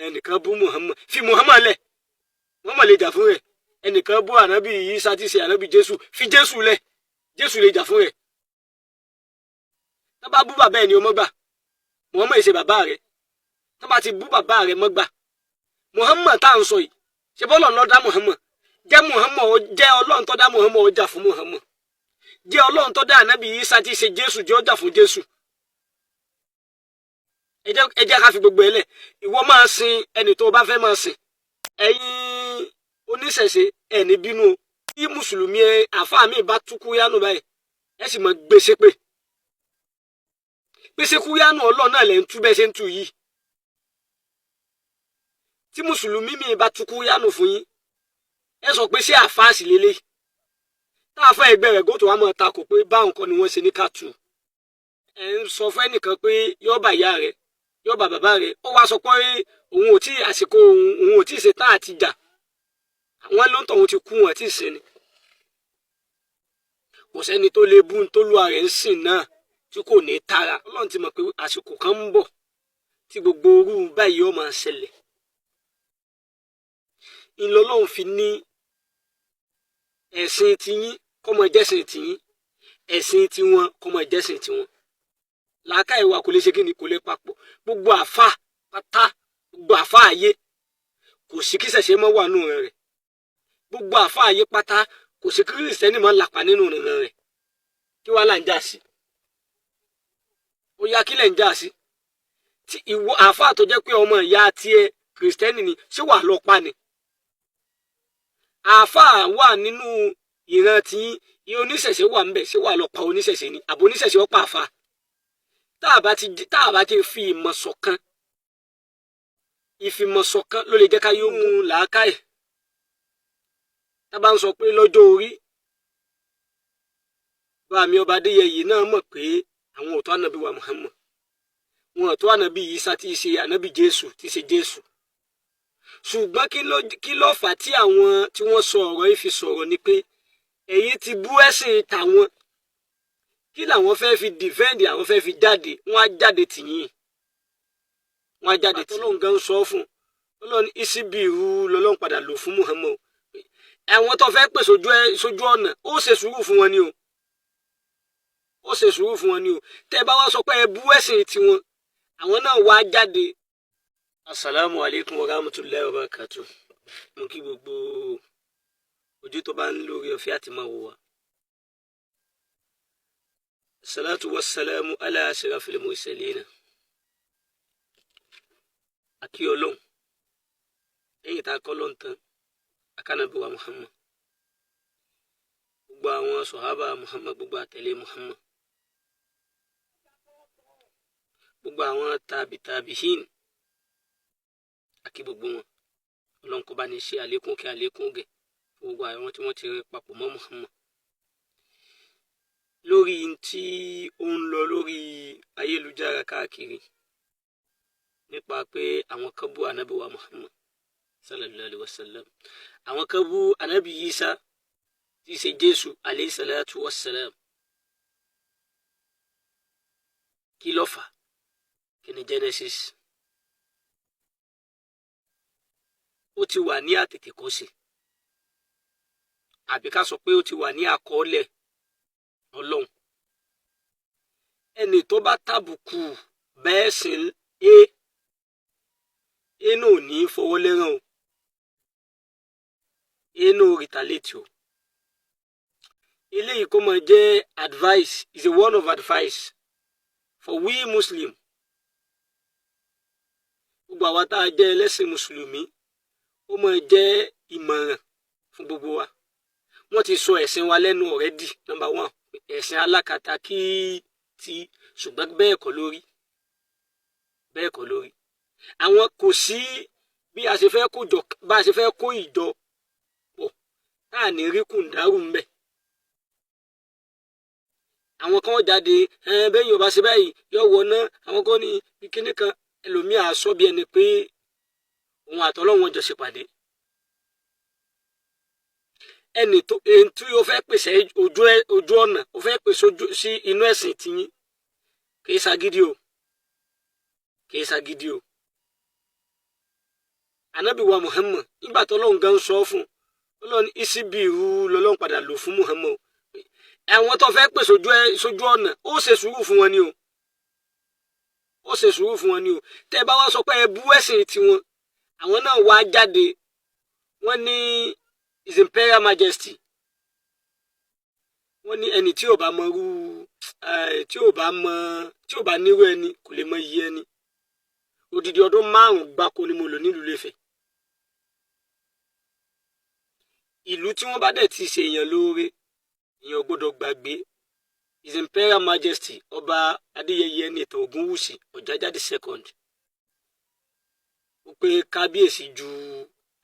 Ẹnìkan bú Muhammad, fi Muhammad lẹ̀, Muhammad lè jà fún rẹ̀. Ẹnìkan bú ànábì Isa tí ṣe ànábì Jésù, fi Jésù lẹ̀, Jésù lè jà fún rẹ̀. Tá bá bú bàbá ẹ̀ ní ọmọ gbà, Muhammad ṣe bàbá rẹ̀. Tá bá ti bú bàbá rẹ̀ mọ́ gbà. Muhammad tá à ń sọ yìí, ṣe bọ́lọ̀ ló dá Muhammad? Jẹ́ Muhammad ó jẹ́ Ọlọ́run tó dá Muhammad ó jà fún Muhammad. Jẹ́ Ọlọ́run tó dá ànábì Isa tí ṣe Jésù, jẹ́ ó jà fún Jésù. Ẹ jẹ́ ká fi gbogbo ẹ lẹ̀. Ìwọ máa sin ẹni tó o bá fẹ́ máa sìn. Ẹ̀yin oníṣẹ̀ṣe, ẹ̀ ní bínú o. Bí mùsùlùmí ẹ àfáà mi bá tú kúyánù báyìí, ẹ sì máa gbèsè pé gbèsè kúyánù Ọlọ́run náà lẹ̀ ń tú bẹ́ẹ̀ ṣe ń tú yìí. Tí mùsùlùmí mi bá tú kúyánù fún yín, ẹ sọ pé ṣé àfáà sì lélẹ̀ tá a fẹ́ ẹgbẹ́ rẹ̀ gòtò wa máa takò pé báwọn kọ́ ni wọ́n ṣe ní ká tù. Ẹ ń sọ fún ẹnìkan pé yóò bá ìyá rẹ̀, yóò bá bàbá rẹ̀. Ó wá sọ pé òun ò tí àsìkò òun, òun ò tí ì ṣe tán àti jà. Àwọn ló ń tọ̀, òun ti kú, wọn tí ì sin ni. Kò sẹ́ni tó lè bú tó lùwà rẹ̀ ń sìn náà tí kò ní tara. Ọlọ́run ti mọ̀ pé àsìkò kan ń bọ̀ tí gbogbo orú báyìí ó máa ṣẹlẹ̀. Ìlọlọ́run fi ní ẹ̀sìn tiyín kó máa jẹ́sìn tiyín, ẹ̀sìn tiwọn kó máa jẹ́sìn tiwọn. Làákàyè wa kò lè ṣe kíni, kò lè papọ̀. Gbogbo àfa pátá, gbogbo àfa ayé, kò sí kí ṣẹ̀ṣẹ̀ mọ́ wà nù rẹ̀. Gbogbo àfa ayé pátá, kò sí kí kìrìsìtẹ́nì máa làpá nínú rẹ̀. Kí wàá là ń jà sí? Ó yá, kí lẹ̀ ń jà sí? Tí ìwọ àfa tó jẹ́ pé ọmọ ìyá tiẹ̀ kìrìsìtẹ́nì ni, ṣé wàá lọ pa ni? Àfa wà nínú ìran tí oníṣẹ̀ṣe wà ń bẹ̀, ṣé wàá lọ pa oníṣẹ̀ṣe ni, àbò oníṣẹ̀ṣe ó pa àfa? Tá a bá ti fi ìmọ̀ ṣọ̀kan, ìfìmọ̀ ṣọ̀kan ló lè jẹ́ ká yóò mú làákàyè. Tá a bá ń sọ pé lọ́jọ́ orí, bá mi ọba Adéyẹyè náà mọ̀ pé àwọn ò tó ànábì wa Muhammad, wọn ò tó ànábì Ìsá tí í ṣe ànábì Jésù, tí í ṣe Jésù. Ṣùgbọ́n kí ló fà tí àwọn tí wọ́n sọ ọ̀rọ̀ yìí fi sọ̀rọ̀ ni pé ẹ̀yin ti bú ẹ̀sìn tàwọn, kí làwọn fẹ́ fi defend? Àwọn fẹ́ fi jáde, wọ́n á jáde tìyín, wọ́n á jáde tìyín. Ọlọ́run gan sọ fún Ọlọ́run ìsíbìrú lọ́lọ́run padà lò fún Muhammad. Àwọn tó fẹ́ pè sójú ọ̀nà, ó ṣe sùúrù fún wọn ni o, ó ṣe sùúrù fún wọn ni o. Tẹ́ bá wá sọ pé ẹ bú ẹ̀sìn tiwọn, àwọn náà wá jáde. Asalaamu aleykum wa rahmatulahi wa barakatu. Mo kí gbogbo ojú tó bá ń lórí ọ̀fẹ́ àti máa wò wá. Salatu wa salamu ala ashrafil mursalina. Akí Ọlọ́run. Lẹ́yìn tá a kọ́ lọ́n tán, akánàbí wa Muhammad, gbogbo àwọn sọ̀hábà Muhammad, gbogbo àtẹ̀lé Muhammad, gbogbo àwọn tàbí tàbíhìn, akí gbogbo wọn. Ọlọ́run kó bá ní ṣe àlékún kí àlékún gẹ̀ fún gbogbo àwọn tí wọ́n ti papọ̀ mọ́ Muhammad. Lórí tí ó ń lọ lórí ayélujára káàkiri nípa pé àwọn kan bú ànábì wa Muhammad sallallahu alayhi wa sallam, àwọn kan bú ànábì Isa tí í ṣe Jésù alayhi salatu wa salam, kí ló fà? Kí ni Genesis? Ó ti wà ní àtètèkọ́ṣe, àbí ká sọ pé ó ti wà ní àkọọ́lẹ̀ Ọlọ́run. Ẹni tó bá tàbùkù bẹ́ẹ̀ sìn é inú ò ní fọwọ́ lẹ́ràn o, inú retaliate o. Eléyìí kó máa jẹ́ advice, is a word of advice for we Muslim. Gbogbo àwa tá a jẹ́ ẹlẹ́sìn mùsùlùmí, ó máa jẹ́ ìmọ̀ràn fún gbogbo wa. Wọ́n ti sọ ẹ̀sìn wa lẹ́nu already. Number one, ẹ̀sìn alákatakí tí, ṣùgbọ́n bẹ́ẹ̀ kọ́ lórí, bẹ́ẹ̀ kọ́ lórí. Àwọn kò sí bí a ṣe fẹ́ kó jọ, bá a ṣe fẹ́ kó ìjọ pọ̀ tá à ní rí kùndàrú ń bẹ̀. Àwọn kan jáde, bẹ́ẹ̀ yóò bá ṣe báyìí yóò wọ̀ ná. Àwọn kan ní kíní kan, ẹlòmíà sọ bí ẹni pé òun àtọlọ́wọ́n jọ ṣèpàdé. Ẹni tó èyí tí o fẹ́ pèsè ojú ọ̀nà, o fẹ́ pèsè ojú sí inú ẹ̀sìn tiyín, kì í ṣagídí o, kì í ṣagídí o. Ànábì wa Muhammad, nígbà tó Ọlọ́run gan sọ fún Ọlọ́run, اصبروا lọ́lọ́run padà lò fún Muhammad. Àwọn tó fẹ́ pè sójú ọ̀nà, ó ṣe sùúrù fún wọn ni o, ó ṣe sùúrù fún wọn ni o. Tẹ́ bá wá sọ pé ẹ bú ẹ̀sìn tiwọn, àwọn náà wá jáde, wọ́n ní His Imperial Majesty, wọ́n ní ẹni tí ò bá mọ irú, tí ò bá mọ, tí ò bá nírú ẹni, kò lè mọ iye ẹni. Odidi ọdún 5 gbáko ni mo lò nílùú Ilé-Ifẹ̀. Ìlú tí wọ́n bá dẹ̀ ti ṣe èèyàn lóore, èèyàn gbọ́dọ̀ gbàgbé. His Imperial Majesty Ọba Adéyẹyè Ẹnìtàn Ògúnwùsì Ọ̀jájá the Second, ó pé kábíyèsí ju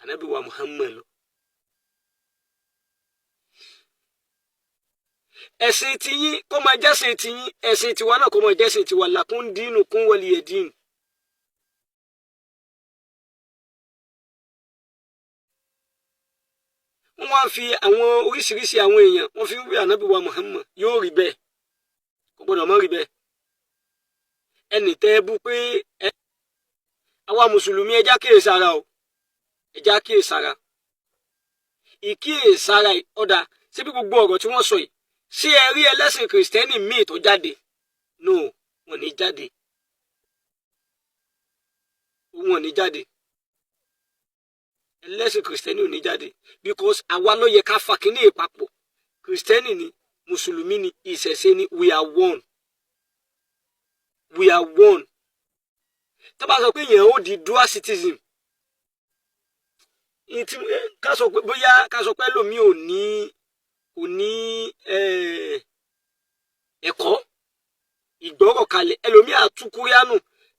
Ànábì wa Muhammad lọ. Ẹ̀sìn tiyín kó máa jẹ́sìn tiyín, ẹ̀sìn tiwa náà kó máa jẹ́sìn tiwa. لكم دينكم ولي دين. Wọ́n wá fi àwọn oríṣiríṣi àwọn èèyàn, wọ́n fi ń wí Ànábì wa Muhammad. Yóò rí bẹ́ẹ̀, kò gbọ́dọ̀ mọ́ rí bẹ́ẹ̀. Ẹnì tẹ́ ẹ bú pé ẹ àwa mùsùlùmí, ẹ já kíyèsára o, ẹ já kíyèsára. Ìkíyèsára ọ̀dà síbi gbogbo ọ̀rọ̀ tí wọ́n sọ yìí, ṣé ẹ rí ẹlẹ́sìn kìrìsìtẹ́nì míì tó jáde? No, wọn ní jáde, wọn ní jáde. Ẹlẹ́sìn kìrìsìtẹ́nì ò ní jáde, because àwa ló yẹ ká fa kínní ìpapọ̀. Kìrìsìtẹ́nì ni, mùsùlùmí ni, ìṣẹ̀ṣe ni, we are one, we are one. Tó bá sọ pé yẹn ó di dual citizen, ká sọ pé bóyá ká sọ pé lómi ò ní, kò ní ẹ̀kọ́ ìgbọ́rọ̀ kalẹ̀. Ẹlòmíì àtúkúríánù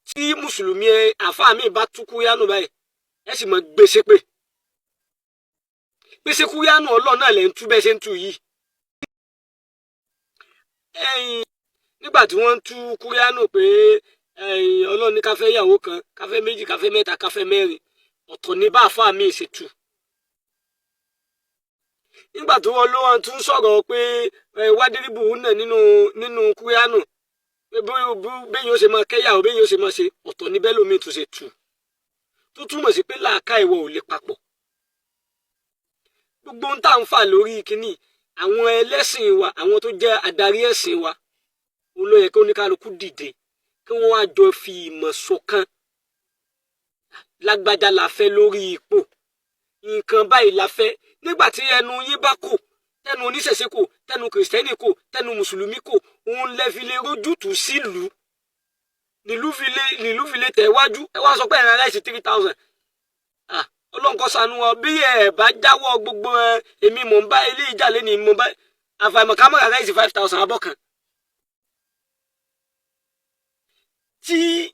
tí mùsùlùmí àfáà mi bá túkúríánù báyìí, ẹ sì mọ gbèsè pé gbèsè kúríánù Ọlọ́run náà lẹ́ ń tú bẹ́ẹ̀ ṣe ń tú yìí. Ẹ̀yìn nígbà tí wọ́n ń tú kúríánù pé Ọlọ́run ní ká fẹ́ ìyàwó kan, ká fẹ́ méjì, ká fẹ́ mẹ́ta, ká fẹ́ mẹ́rin, ọ̀tọ̀ ní bá àfáà mi ṣe tú. Nígbà tí wọ́n ló wọn tún sọ̀rọ̀ pé واضربوهن nínú kúríánù pé bẹ́ẹ̀ yóò ṣe máa kẹ́yàwó, bẹ́ẹ̀ yóò ṣe máa ṣe, ọ̀tọ̀ ní bẹ́ẹ̀ lómi tún ṣe tú, tó túmọ̀ sí pé làákà ìwọ ò lè papọ̀. Gbogbo ń tà ń fà lórí kínní, àwọn ẹlẹ́sìn wa, àwọn tó jẹ́ adarí ẹ̀sìn wa, òun ló yẹ kí oníkálukú dìde, kí wọ́n wá jọ fi ìmọ̀ ṣọ̀kan. Lágbájá la fẹ́ lórí ipò, nǹkan báyìí la fẹ́. Nígbà tí ẹnu yín bá kò, tẹnu oníṣẹ̀ṣe kò, tẹnu kìrìsìtẹ́nì kò, tẹnu mùsùlùmí kò, òun lẹ fi lè rójútùú sílùú, nílùú fi lè tẹ̀ wájú. Ẹ wá sọ pé ẹ̀rọ rice 3,000. Ọlọ́run kó ṣàánú wa. Bí ẹ bá jáwọ́ gbogbo ẹ, èmi mò ń bá ilé ìjà lé ní mò ń bá àfàìmọ̀ ká mọ̀ rice 5,000 abọ́ kan. Tí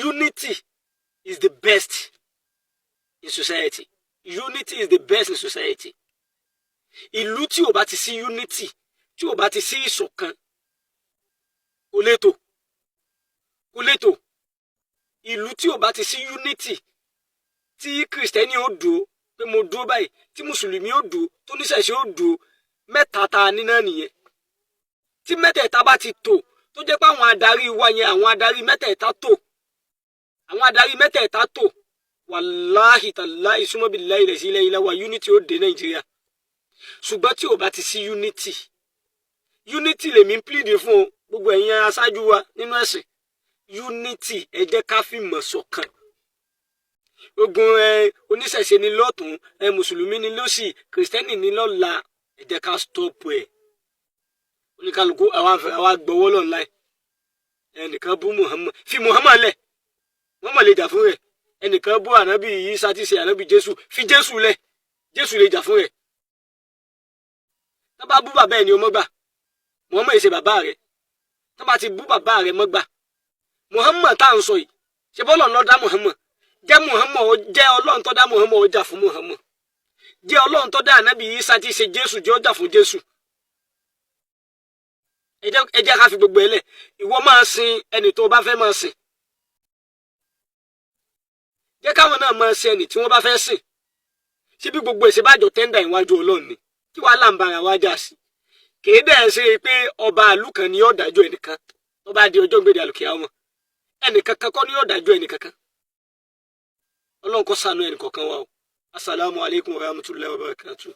unity is the best in society, unity is the best in society. Ìlú tí ò bá ti sí unity, tí ò bá ti sí ìṣọ̀kan, kò létò, kò létò. Ìlú tí ò bá ti sí unity, tí kìrìsìtẹ́nì ó dúró pé mo dúró báyìí, tí mùsùlùmí ó dúró, tó níṣẹ̀ṣe ó dúró, mẹ́ta ta ní náà nìyẹn. Tí mẹ́tẹ̀ẹ̀ta bá ti tò, tó jẹ́ pé àwọn adarí wa yẹn, àwọn adarí mẹ́tẹ̀ẹ̀ta tò, àwọn adarí mẹ́tẹ̀ẹ̀ta tò, wàláhì tàláhì súnmọ́ bí láì lẹ̀ sí ilẹ̀ ilẹ̀ wa, unity ó dé Nàìjíríà. Ṣùgbọ́n tí ò bá ti sí unity, unity lèmi ń plead fún o. Gbogbo ẹ̀yin aṣáájú wa nínú ẹ̀sìn, unity, ẹ jẹ́ ká fìmọ̀ ṣọ̀kan. Ogun ẹ oníṣẹ̀ṣe ni lọ́tún ẹ, mùsùlùmí ni lósì, kìrìsìtẹ́nì ni lọ́la, ẹ jẹ́ ká stop ẹ̀. Oníkálukú àwa gbọ́wọ́ lọ́nà láì. Ẹnìkan bú Muhammad, fi Muhammad lẹ̀, Muhammad lè jà fún rẹ̀. Ẹnìkan bú ànábì Ìsá tí ṣe ànábì Jésù, fi Jésù lẹ̀, Jésù lè jà fún rẹ̀. Tó bá bú bàbá ẹ̀ ni o mọ́ gbà. Muhammad yìí ṣe bàbá rẹ̀. Tó bá ti bú bàbá rẹ̀, mọ́ gbà. Muhammad tá à ń sọ yìí, ṣe bọ́lọ̀ ló dá Muhammad? Jẹ́ Muhammad ó jẹ́ Ọlọ́run tó dá Muhammad ó jà fún Muhammad. Jẹ́ Ọlọ́run tó dá ànábì Ìsá tí ṣe Jésù, jẹ́ ó jà fún Jésù. Ẹ jẹ́ ká fi gbogbo ẹ lẹ̀. Ìwọ máa sin ẹni tó bá fẹ́ máa sìn, jẹ́ káwọn náà máa sin ẹni tí wọ́n bá fẹ́ sìn. Síbi gbogbo ẹ̀sìn bá jọ tẹ́ńdà ìwájú Ọlọ́run ni, kí wàhálà ń bára wá jà sí? Kìí dẹ̀ ṣe pé ọba àlù kan ni yóò dájọ́ ẹnìkan tó bá di ọjọ́ gbèdé àlùkìyà wọn. Ẹnìkan kan kọ́ ni yóò dájọ́ ẹnìkan kan. Ọlọ́run kó ṣàánú ẹnì kọ̀ọ̀kan wa o. Asalaamu alaykum wa rahmatulahi wa barakatuh.